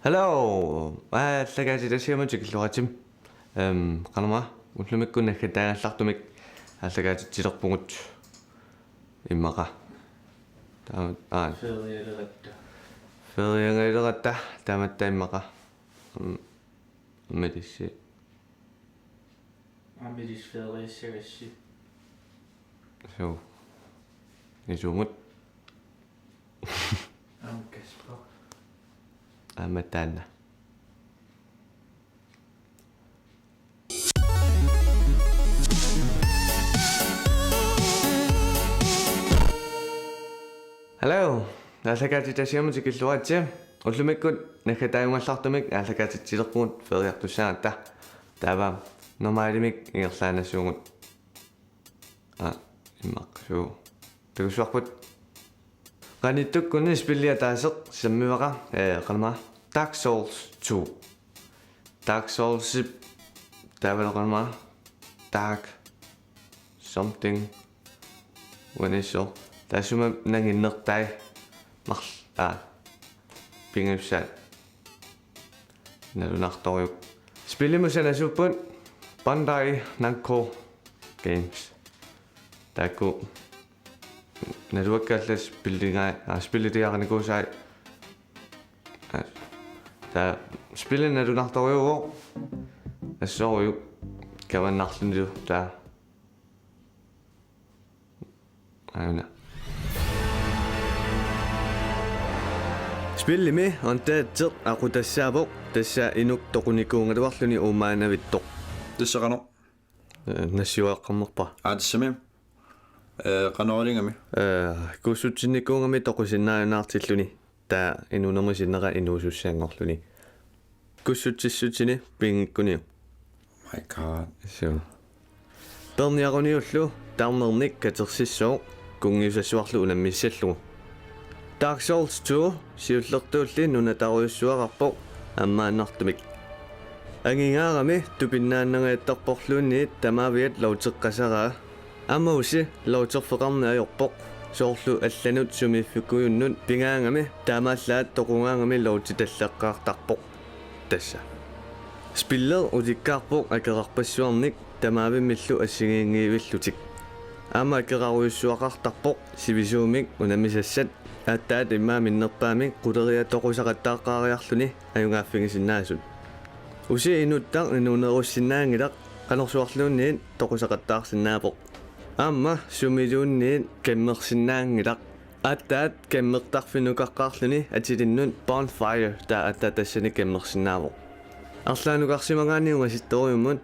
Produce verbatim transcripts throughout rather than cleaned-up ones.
Hello! Aallakaatitassiamut tikilluaritsi. Ehm, qanormaa, ullumikkut naggataagallartumik aallakaatitsilerpugut immaqa. Taama, aa. Ferialeratta. Feriangaleratta, taamatta immaqa. Mm, milissi. Amilis feriassagassi. Suu. Isumut. Aamma Kasper. Aamma taanna. Hello. Aallakaatitassiamut tikilluaritsi. Ullumikkut naggataajugallartumik aallakaatitsilerpugut feriartussaagatta. Taava normalimik ingerlaannassuugut. Aa, immaqa suu. Takussuarput. Qanittukkut spilli ataaseq sammivara, eh, qanormaa. Dark Souls two. Dark Soulsip taavalu qanormaa. Dark something. Uanisso. Taassuma nanginnertai. Marl-, aa. Pinngitsaat. Nalunartorujuk. Spillimut sanasuupput Bandai Namco Games. Taakku naluakka allat spillingai, aa, spilliliarinikuusai. Aa, taava spilli nalunartorujuuvoq. Assorujuk kamannarlunilu taava. Aana. Spillimi Undead-eq aqutassaavoq, tassa inuk toqunikuugaluarluni uumaanavittoq. Tassa qanoq? Eh, nassiuaqqammerpara. Aa, tassami. Eh, qanoq ilingami? Eh, kuussutsinnikuugami toqusinnaajunnaartilluni. Taava inuunermi sinnera inuusussanngorluni. Kuussutsissutini pinngikkunni. My God. Suu. Peerniaruniullu taarnernik katersissooq kunngiusassuarlu unammissallugu. Dark Souls two siullertuulli nunatarujussuaqarpoq ammaannartumik. Angingaarami tupinnaannangajattarporluunniit tamaaviat loadeqqasaraa. Aamma Uzi loaderfeqarneq ajorpoq, soorlu allanut sumiiffikkujunnut pigaangami taamaallaat toqugaangami loadertalleqqaartarpoq. Tassa. Spilli ulikkaarpoq akerarpassuarnik tamaavimmillu assigiinngivillutik. Aamma akerarujussuaqartarpoq sivisuumik unammisassat aatsaat immaqa minnerpaamik quleriat toqusaqattaaqqaariarluni ajugaaffigisinnaasut. Uzi inuttaq inuunerussinnaanngilaq qanorsuarluunniit toqusaqattaarsinnaapput. Aamma sumiluunniit kammersinnaanngilaq. Aatsaat kammertarfiukaqqaarluni atilinnut bonfire taava aatsaat tassani kammersinnaavoq. Arlaanukarsimagaanni ungasittorujummut.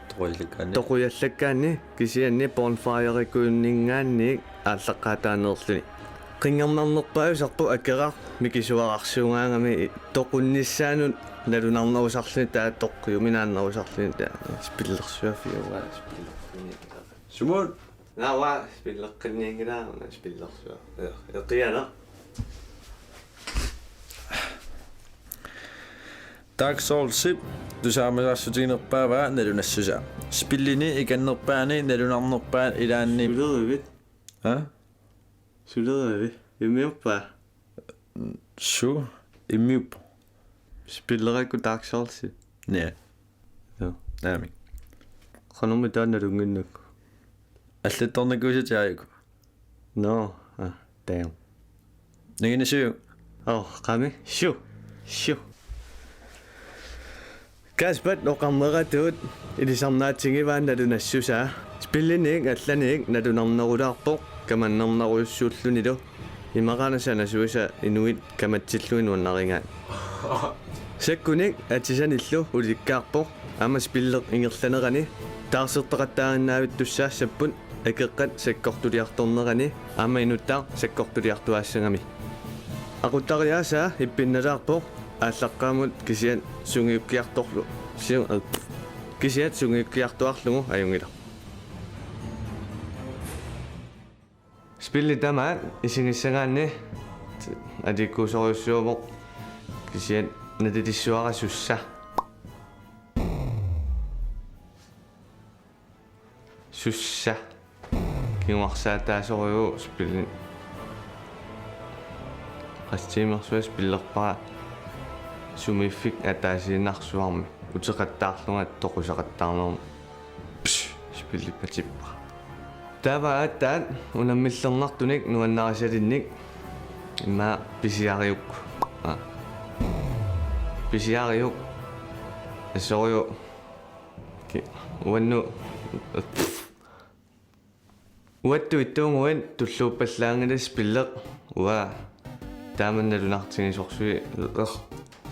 Toqujallakkaanni. Toqujallakkaanni kisianni bonfire-ikkunninngaanniit aallaqqaataanneerluni. Qinngernarnerpaajusarpoq akeraq mikisuararsuugaangami toqunnissaanut nalunarnerusarluni taava toqqiuminaannerusarluni taava spillersuaffiugaa spillerluni. Sumut? Naava spilleqqinnianngilaa una spillersuaq. Eqiana. Dark Soulsip tusaamasaassutiginerpaavaa nalunassusaa. Spillini ikannerpaani nalunarnerpaat ilaanni. Sulerivit? Ha? Sulerivi? Immiuppaa? Suu, immiuppoq. Spillerakku Dark Souls? Ja. Joo. Naamik. Qanormi taanna nalunnginnakku? Allattornikuusatit aajuku. Nå, ah, damn. Nanginissuu. Oh, qami. Shu. Shu. Kaspat oqarneratut ilisarnaatigivaa nalunassusaa. Spillinik allanik nalunarnerulaarpoq kamannarnerujussuullunilu. Imaqaana sanasuisa inuit kamatsillugit nuannarigaat. Sakkunik atisanillu ulikkaarpoq aamma spilleq ingerlanerani taarsertaqattaarinnaavittussaassapput akeqqat sakkortuliartornerani aamma inuttaq sakkortuliartuaassagami. Aquttariaasaa ippinnalaarpoq aallaqqaammut kisiat sungiukkiartorlu-, siu-, kisiat sungiukkiartuarlugu ajunngilaq. Spilli tamaat isigissagaanni aliikkuusorujussuuvoq kisiat nalilissavara sussa. Sussa. Kinguarsaataasorujuuvoq spilli. Qassit tiimersuaq spillerpara. Sumiiffik ataasiinnarsuarmi uteqattaarlunga toqusaqattaarnermi. Psh, spillippatippara. Taava aatsaat unammillernartunik nuannarisalinnik immaqa pisiariuk. Aa. Pisiariuk. Assorujuk. Ki-, uannut. Uattut ittuuguit tulluuppallaanngilasi spilleq. Uaa. Taama nalunartigisorsuit. Eq.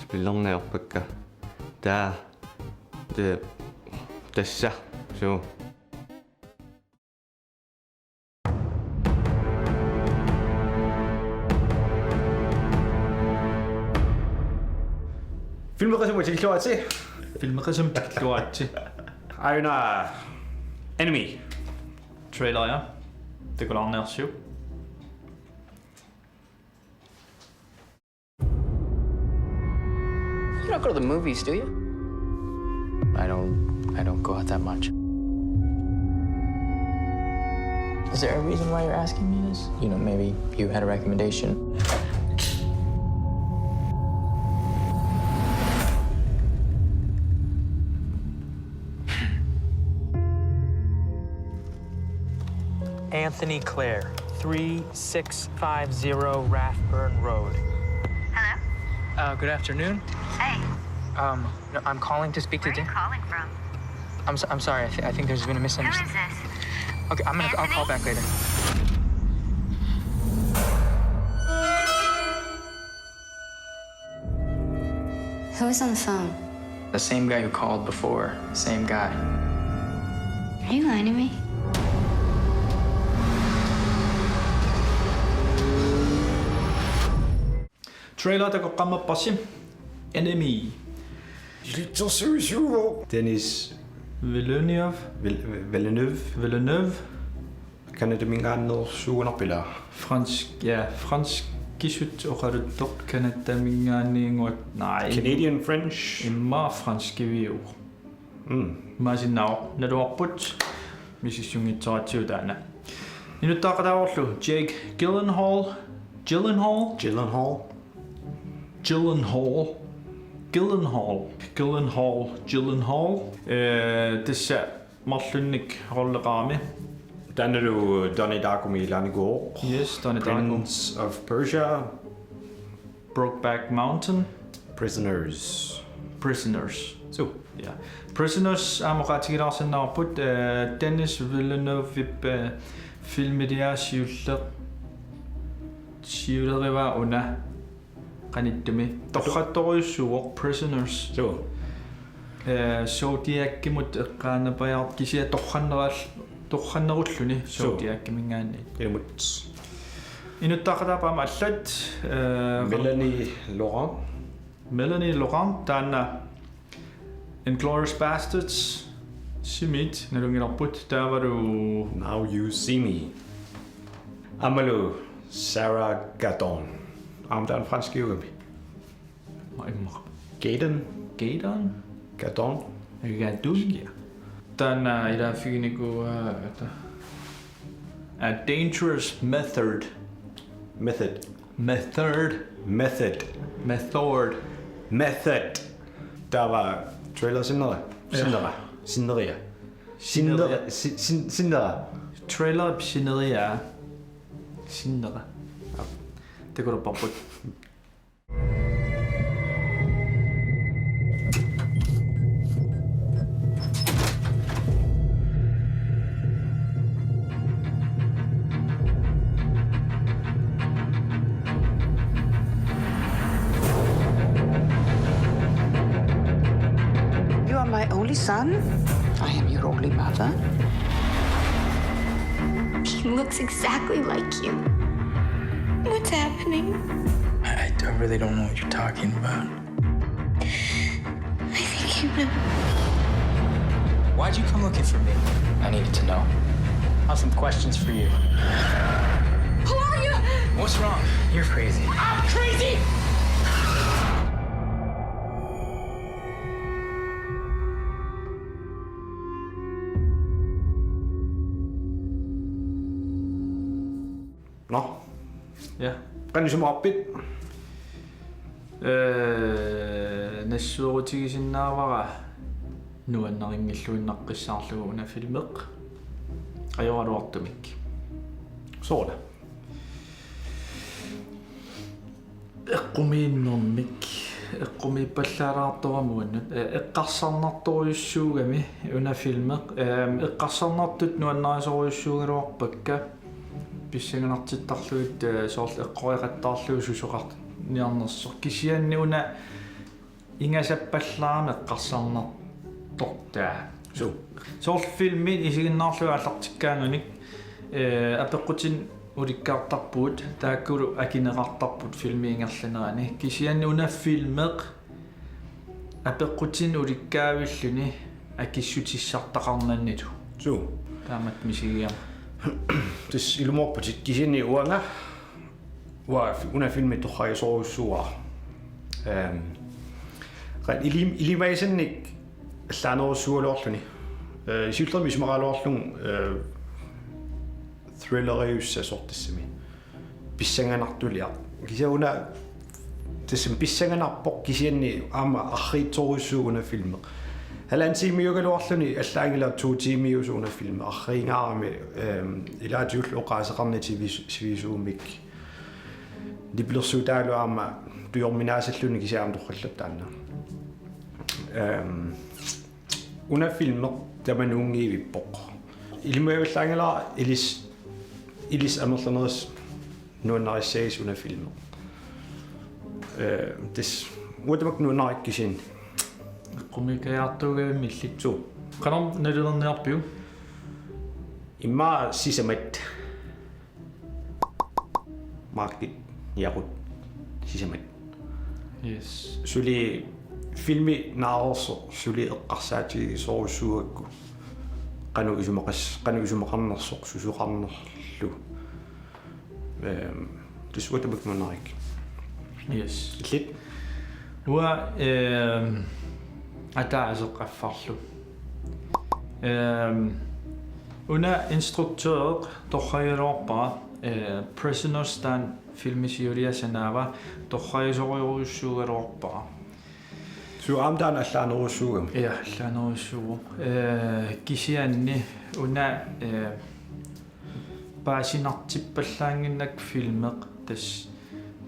Spillerneq ajorpakka. Taa. Te-, tassa. Suu. Filmeqisumut tikilluaritsi. Filmeqisumut tikilluaritsi. Aajuna Enemy. Traileria. Takulaarniarsiuk. You don't go to the movies, do you? I don't, I don't go out that much. Is there a reason why you're asking me this? You know, maybe you had a recommendation. Anthony Clare, three six five zero Rathburn Road. Hello? Uh, good afternoon. Hey. Um, no, I'm calling to speak to Where are you Dan- calling from? I'm, s- I'm sorry. I, th- I think there's been a Who misunderstanding. Is this? Okay, I'm gonna. I'll call Anthony? Back later. Who is on the phone? The same guy who called before. Same guy. Are you lying to me? Trailer takoqqammerparsi. Enemy. Ilitsersuisuuvoq. Denis Villeneuve. Vil-, Villeneuve. Villeneuve. Canadaminngaanneersuugunarpit ilaa? Fransk, ja, franskisut oqaluttoq Canadaminngaanniinnguaq. Nej. Canadian French. Immaqa franskiviuvoq. Mm. Imaassinnaavoq, naluarput misissunngitsoratsigu taanna. Inuttaaqqataavorlu Jake Gyllenhaal. Gyllenhaal? Gyllenhaal. Gyllenhaal. Gyllenhaal. Gyllenhaal. Gyllenhaal. Eh, tassa marlunnik rolleqarami. Taannalu Donnie Darkomik ilaanikuuvoq. Yes, Donnie Darko. Prince of Persia. Brokeback Mountain. Prisoners. Prisoners. Suu. Ja. Prisoners aamma oqaatigilaarsinnaarput, eh, Denis Villeneuve-ip, eh, filmiliaa siulleq, siulerivaa una qanittumi. Torrattorujussuuvoq Prisoners. Suu. Eh, Zodiacimut eqqaanapajaartoq kisianni torranneral-, torrannerulluni. Suu. Zodiaciminngaanniit. Ilumut. Inuttaaqqataapput aamma allat, eh, Melanie Laurent. Melanie Laurent, taanna Inglourious Basterds, simiit nalunngilarput, taavalu Now You See Me. Aammalu Sarah Gadon. Aamma taanna franskiugami. Ma immaqa. Gaden. Gaden? Gadon. Gadon. Taanna ilaaffiginikuuaa, ata. A Dangerous Method. Method. Method. Method. Method. Method. Taava trailer sinnera. Ja. Sinnera. Sinneria. Sinnera. Sinnera. Si-, sin-, sinnera. Trailer sinneria. Sinnera. Takulerparput. You are my only son. I am your only mother. He looks exactly like you. What's happening? I, I really don't know what you're talking about. I think you know. Why'd you come looking for me? I needed to know. I have some questions for you. Who are you? What's wrong? You're crazy. I'm crazy! Nå. Ja. Qanoq isumaqarpit? Øh, Nassuerutigisinnaavara nuannarinngilluinnaqqissaarlugu una filmeq. Ajoraluartumik. Soorlu. Eqqumiinnermik. Eqqumiippallaalaartoramuannut. Eh, eqqarsarnartorujussuugami una filmeq. Ehm, eqqarsarnartut nuannarisorujussuugaluarpakka. Pissanganartittarlugit, eh, soorlu eqqoriaqattaarlugu susoqarniarnersoq. Kisianni una ingasappallaarami eqqarsarnartortaa. Suu. Soorlu filmi isiginnaarlugu aallartikkaanganik, eh, apeqqutinik ulikkaartarpugut, taakkulu akineqartarput filmi ingerlanerani. Kisianni una filmeq apeqqutinik ulikkaavilluni akissutissartaqarnanilu. Suu. Taamatut misigigama. Tassa ilumoorputit kisianni uanga. Uanga fi-, una filmi torragisorujussuuara. Ehm, qan ilim-, ilimagisannik allaanerujussuugaluarluni. Eh, siullermik isumaqaraluarlugu, eh, thrilleriussaq soorlu tassami. Pissanganartuliaq. Kisianni una tassami pissanganarpoq kisianni aamma arriitsorujussuuvoq una filmi. Halvanden tiimiugaluarluni allaanngilaq to tiimiusoq una filmi. Arriingaarami, ehm, ilaatigut oqaaseqarnit sivis-, sivisuumik. Nipilersuutaalu aamma tujorminaasalluni kisianni aamma torrallap taanna. Ehm, una filmi tamanuunngivippoq. Ilimagallaanngilara ilissi, ilissi amerlanerisa nuannarissagissi una filmi. Eh, tassa uanga tamakku nuannarigakku kisianni. Eqqumiikkajaartuugavit millit. Suu. Qanormi nalulerniarpiuk? Immaqa sisamat. Markit, niaqut, sisamat. Yes. Suli filmi naareersoq, suli eqqarsaatigisorujussuugakku. Qanoq isumaqas-, qanoq isumaqarnersoq, susoqarnerlu. Ehm, tassa uanga tamakku nuannarigakku. Yes. Illit? Uanga, ehm, ataaseq affarlu. Ehm, una instruktøri torragigaluarpara, eh, Prisoners taanna filmi siulia sanaava torragisorujussuugaluarpara. Suu aamma taanna allaanerujussuugami. Ja, allaanerujussuuvoq. Eh, kisianni una, eh, paasinartippallaannginnakku filmeq tassa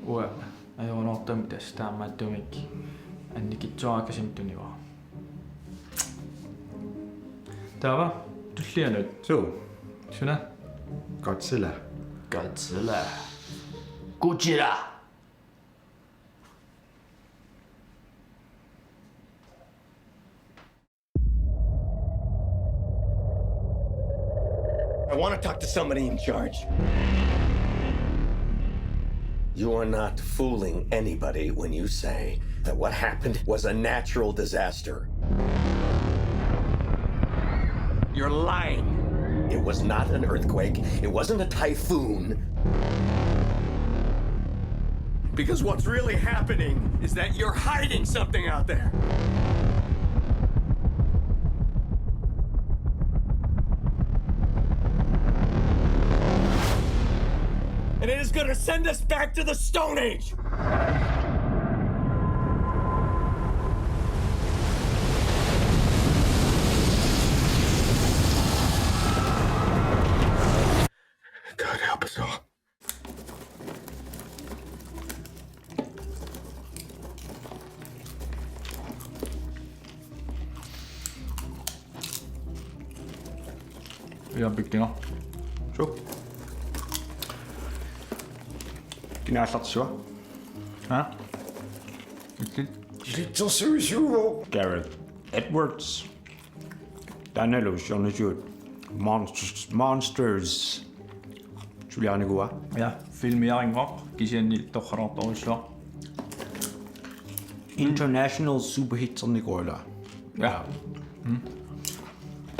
uanga ajoraluartumik tassa taamaattumik annikitsuarakasimmik tunivara. Taava tullianut. Suu. Suna? Godzilla. Godzilla. Gojira. I want to talk to somebody in charge. You are not fooling anybody when you say that what happened was a natural disaster. You're lying. It was not an earthquake. It wasn't a typhoon. Because what's really happening is that you're hiding something out there. And it is going to send us back to the Stone Age. God help us all. Ja, big dinner. Suu. Kina aallartissuat? Ha? Illit? Ilitsersuisuuvoq. Gareth Edwards. Taannalu siornatigut Monsters, Monsters suliarinikuuaa. Ja, filmiarinngooq kisianni torralaartorujussuaq. International superhitsernikuuaa. Ja. Mm.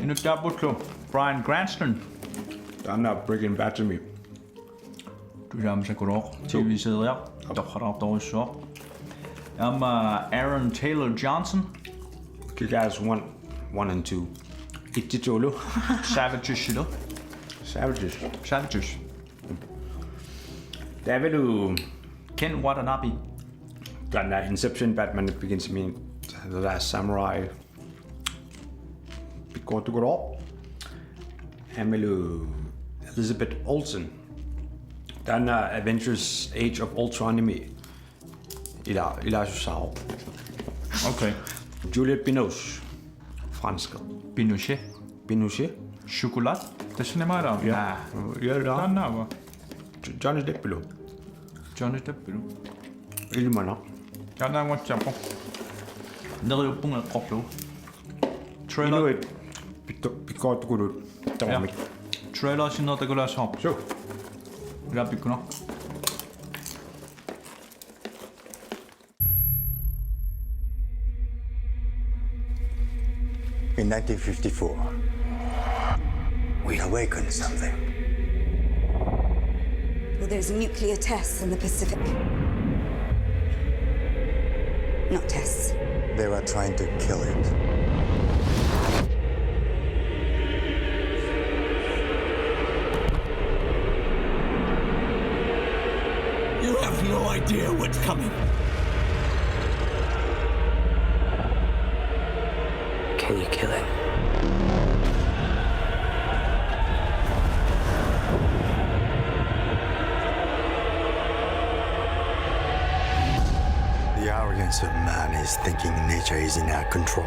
Inuttaappullu Bryan Cranston. Taanna Breaking Badimi. Tusaamasakulooq. Suu. T V-serie. Torralaartorujussuaq. Aamma Aaron Taylor Johnson. Kick-Ass one, one and two. Ittitulu. Savages-ilu. Savages. Savages. Taavalu Ken Watanabe. Taanna Inception, Batman Begins-imi The Last Samurai. Pikkoortukuluuvoq. Aammalu Elizabeth Olsen. Taanna Avengers Age of Ultronimi ila-, ilaasussaavoq. Okay. Juliette Binoche. Fransk. Pinochet. Pinochet. Chocolat. Tassanimaalaaq. Ja. Ja, ja. Taannaava. Johnny Deppilu. Johnny Deppilu. Ilimanaq. Taannaanguatsiarpoq. Neriuppunga eqqorlugu. Trailer. Inuit pitto-, pikkoortukuluupput. Tamarmik. Trailer sinnertakulaassavarput. Suu. Ila pikkunaq. In nineteen fifty-four, we awakened something. Well, there's nuclear tests in the Pacific. Not tests. They were trying to kill it. You have no idea what's coming. Can you kill it? The arrogance of man is thinking nature is in our control.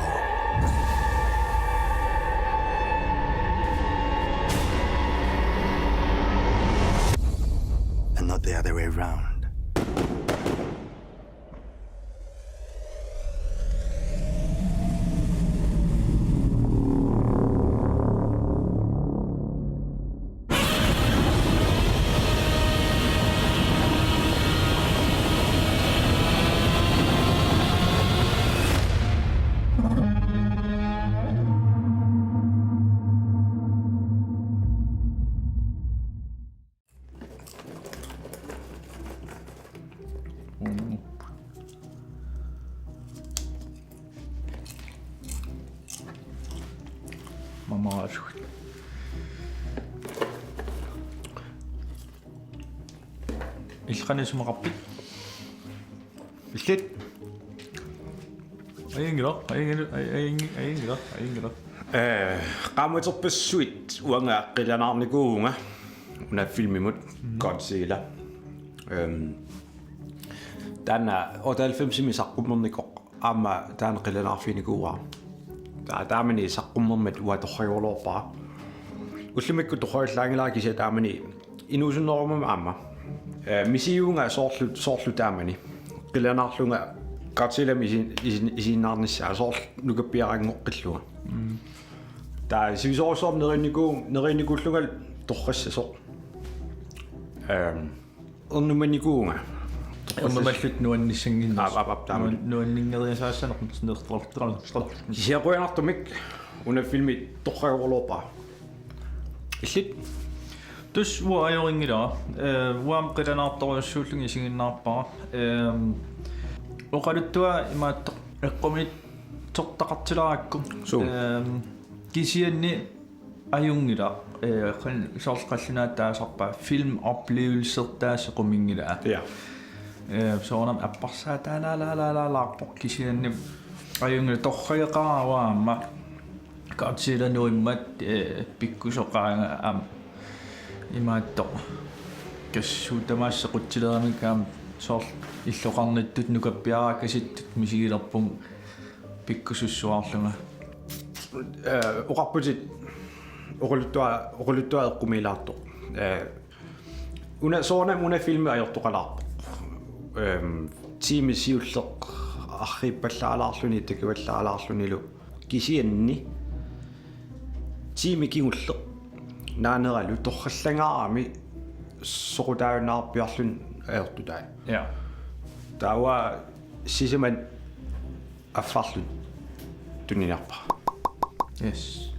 And not the other way around. Mamaasut. Illit qanoq isumaqarpit? Illit. Ajunngilaq, ajunngilaq, ajunngilaq, ajunngilaq. Eh, qaammaterpassuit uanga qilanaarnikuuvunga una filmimut, Godzilla. Ehm, taanna otteoghalvfemsimi saqqummernikoq aamma taanna qilanaarfiginikuuara. Taa-, taamani saqqummermat uanga torragorluarpara. Ullumikkut torragallaanngilara kisianni taamani inuusunnerummama aamma. Eh, misigivunga soorlu, soorlu taamani. Qilanaarlunga Godzillami isin-, isin-, isiginnaarnissaa soorlu nukappiaranngoqqillunga. Taava sivisoorsuarmik neriunniku-, neriunnikuullungalu torrassasoq. Ehm, ernumannikuuvunga. Ernumallutit nuannissanngillat. Aap, aap, aap, taama. Nuan-, nuanninngeriasaassaneq nertortortortor. Kisianni qujanartumik una filmi torragorluarpara. Illit? Tassa uanga ajorinngilanga. Eh, uanga qilanaartorujussuullunga isiginnaarpara. Ehm, oqaluttuaq imaattoq eqqumiitsortaqartilaarakku. Suu. Ehm, kisianni ajunngilaq, eh, qan-, soorlu qallunaatut taasarpaat filmoplevelsertaa sequminngilaa. Ja. Eh, soorunami apparsaataalaalaalaalaarpoq kisianni ajunngilaq torrageqaara aamma Godzilla nuimmat, eh, pikkusoqaanga aamma imaattoq. Kassuut tamaasa sequtsileramik aamma soorlu illoqarnittut nukappiaraakasittut misigilerpunga pikkusussuarlunga. Eh, oqarputit oqaluttuaq, oqaluttuaq eqqumiilaartoq. Eh, una, soorunami una filmi ajortoqalaarpoq. Ehm, tiimi siulleq arriippallaalaarluni, takivallaalaarlunilu. Kisianni tiimi kingulleq naaneralu torrallangaarami soqutaajunnaarpiarluni ajortutai. Ja. Taava sisamat affarlu tuniniarpara. Yes.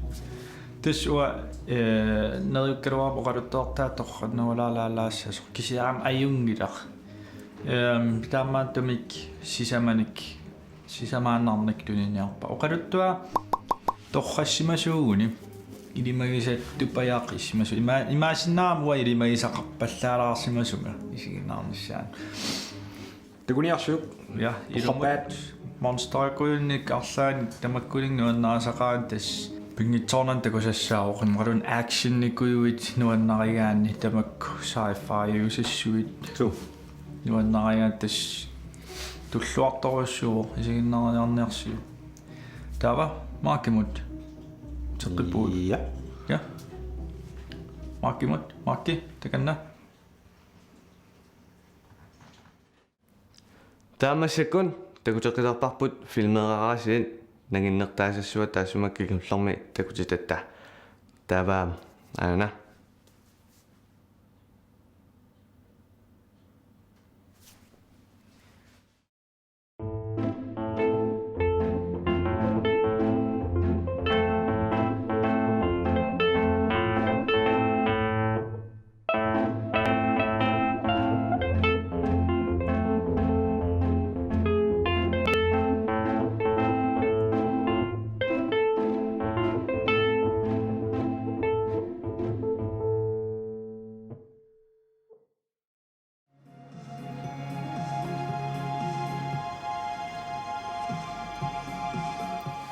Tassa uanga, eh, neriukkaluarpoq oqaluttuartaa torrannaalaalaalaassasoq kisianni ajunngilaq. Ehm, taamaattumik sisamanik, sisamaannarnik tuniniarpara. Oqaluttuaq torrassimasuuguni ilimagisat tupajaaqissimasu. Ima-, imaassinnaagama uanga ilimagisaqarpallaalaarsimasunga isiginnaarnissaanut. Takuniarsiuk. Ja, Torrappaat. Monsterikujunnik arlaannik tamakkuninnga nuannarisaqaanga, tassa pinngitsoornani takusassaavoq, imaluunniit actionikujuit nuannarigaanni tamakku sci-fiujussuit. Suu. Nuannarigaanni tassa tulluartorujussuuvoq, isiginnaariarniarsiuk. Taava Markimut. Teqqipuut. Ja. Ja. Markimut, Marki, takanna. Taava massakkut takuteqqittarparput filmeeraraasiit, nanginnertaasassuaq taassuma kingullermi takutitatta. Taava aana.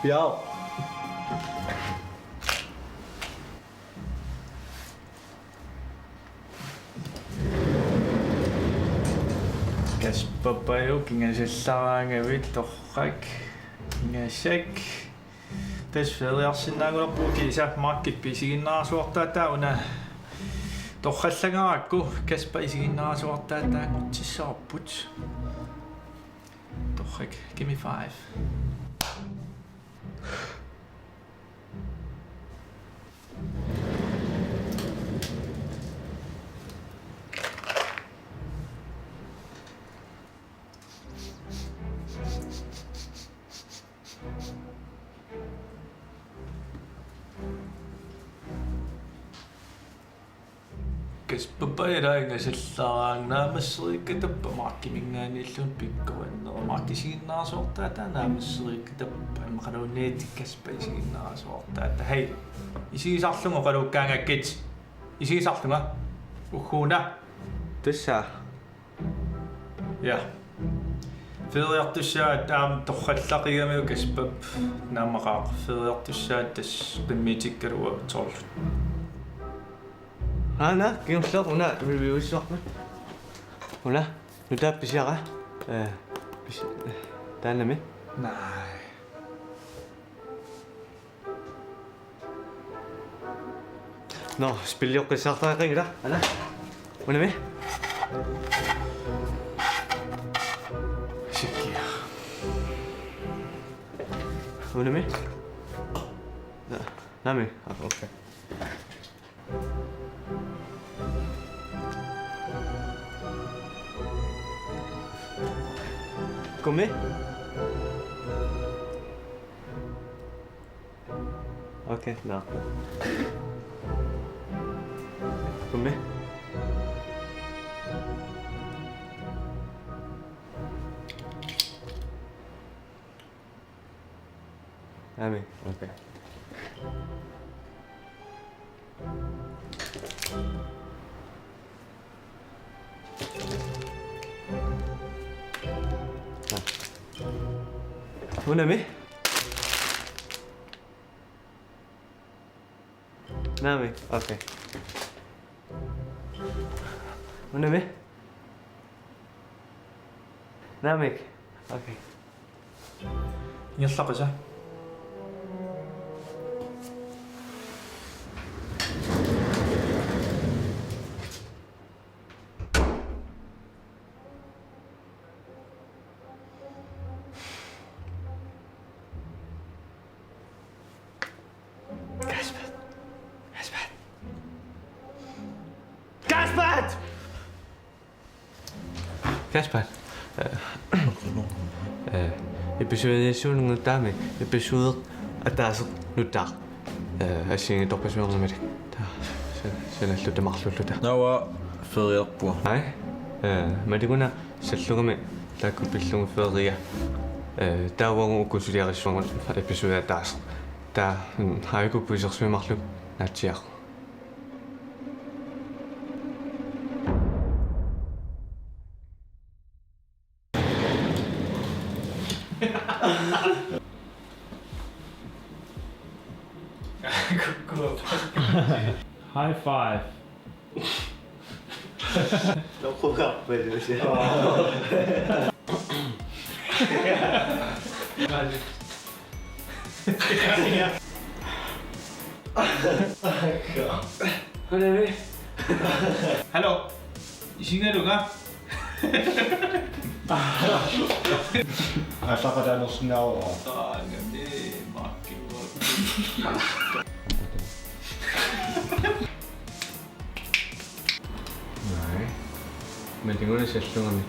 Piaao. Kaspapajuk ingasallaraangavit torrak. Ingasak. Tassa feriarsinnaagunarpugut, kiisa Markip isiginnaarasuartaataa una torrallangaarakku, Kaspa isiginnaarasuartaataanngortissavarput. Torrak, give me five. Kaspapa ila ingasallaraangat naammasseriikkatappa Markiminngaanniilluunniit pikkorinneruvoq. Markip isiginnaarasuartaataa naammasseriikkatappa, immaqaluunniit Kaspa isiginnaarasuartaataa. Hej. Isigisarlunga oqaluukkaangakkit. Isigisarlunga. Ugguuna. Tassa. Ja. Feriartussaavat aamma torrallaqigamiuk Kaspap naammaqaaq. Feriartussaavat tassa qimmitikkaluartorlu. Aana, kingulleq una reviewissavara. Una, nutaaq pisiara. Eh, pis-, eh, taannami. Nej. Nå, spilioqqissaartariaqanngilaq, aana. Unami? Sikkia. Unami? Na-, naamik? Ah, okay. Kumi? Okay, nå. Kumi? Naamik, okay. Ah. Unami? Naamik, okay. Unami? Naamik, okay. Ingerlaqisa. Kaspat! Kaspat! Kaspat! Eh, eh, episode syv nutaami, episode ataaseq nutaaq. Eh, assigiinngitsorpassuarnik. Taava, sa-, sanalluta marluulluta. Naua feriarpunga. Ai? Eh, matiguna sallugami taakku pillugu feria. Eh, taava uagut uku suliarissuagut episode ataaseq. Taava, mm, Haiku puisersuimarlu naatsiaq. High five. Noqqukarpalusi. Hallo. Isigalunga. Ataqatanersinnaavara. Taangami makkiuak. Nej. Men det er nu, det ser slungerne.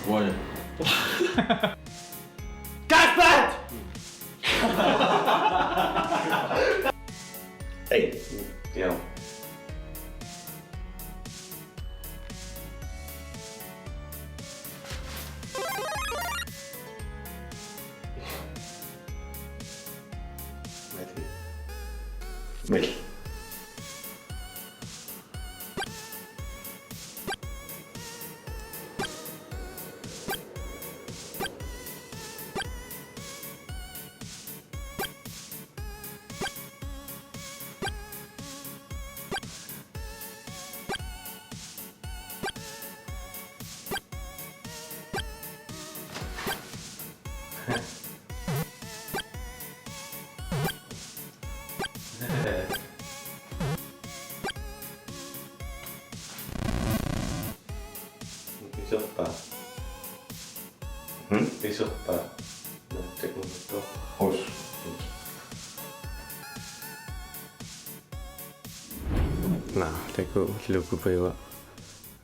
What? Gasbert! Hey. Ja. Mel. Iserpa? Hmm? Iserpa? Takunngilaat. Us. Naa, takuuk lukupiua.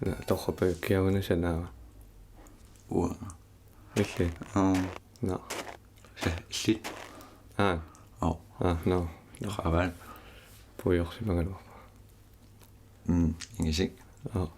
Naa, torrapajukkiaruna sanaava. Uanga. Illit? Aa. Naa. Sa, illit? Aa. Oo. Aa, no. Qaavani. Puiorsimagaluarpoq. Mm, ingisik. Oo.